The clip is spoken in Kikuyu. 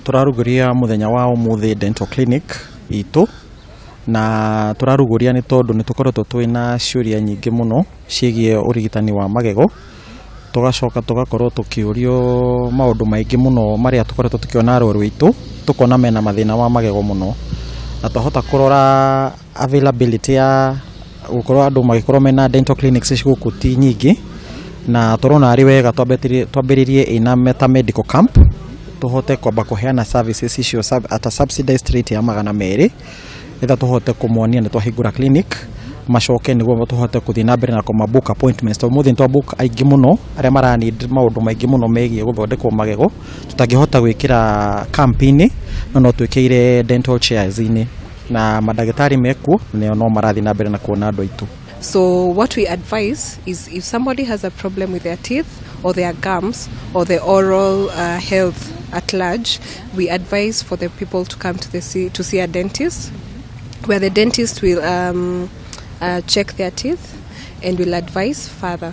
Tũrarugũria mũthenya wa ũmũthĩ dental clinic itũ, na tũrarugũria nĩ tondũ nĩ tũkoretwo twĩna ciũria nyingĩ mũno ciĩgiĩ ũrigitani wa magego. Tũgacoka tũgakorwo tũkĩũrio maũndũ maingĩ mũno marĩa tũkoretwo tũkĩona arwaru aitũ, tũkona mena mathĩna ma magego mũno, na twahota kũrora availability ya gũkorwo andũ magĩkorwo mena dental clinics gũkũ ti nyingĩ, na tũrona arĩ wega twambĩrĩrie ĩna ta medical camp, tũhote kwamba kũheana services icio at a subsidized rate ya 200, nĩgetha tũhote kũmonia nĩ twahingũra clinic, macoke nĩguo tũhote gũthiĩ na mbere na kũma book appointments, tondũ ũmũthĩ nĩ twa book aingĩ mũno arĩa mara need maũndũ maingĩ mũno megiĩ gũthondekwo magego tũtangĩhota gwĩkĩra camp-inĩ, no twĩkĩire dental chairs-inĩ, na mandagĩtarĩ mekuo nĩo no marathiĩ na mbere na kuona andũ aitũ. So what we advise is, if somebody has a problem with their teeth or their gums or the oral health at large, we advise for the people to come to see a dentist, where the dentist will check their teeth and will advise further.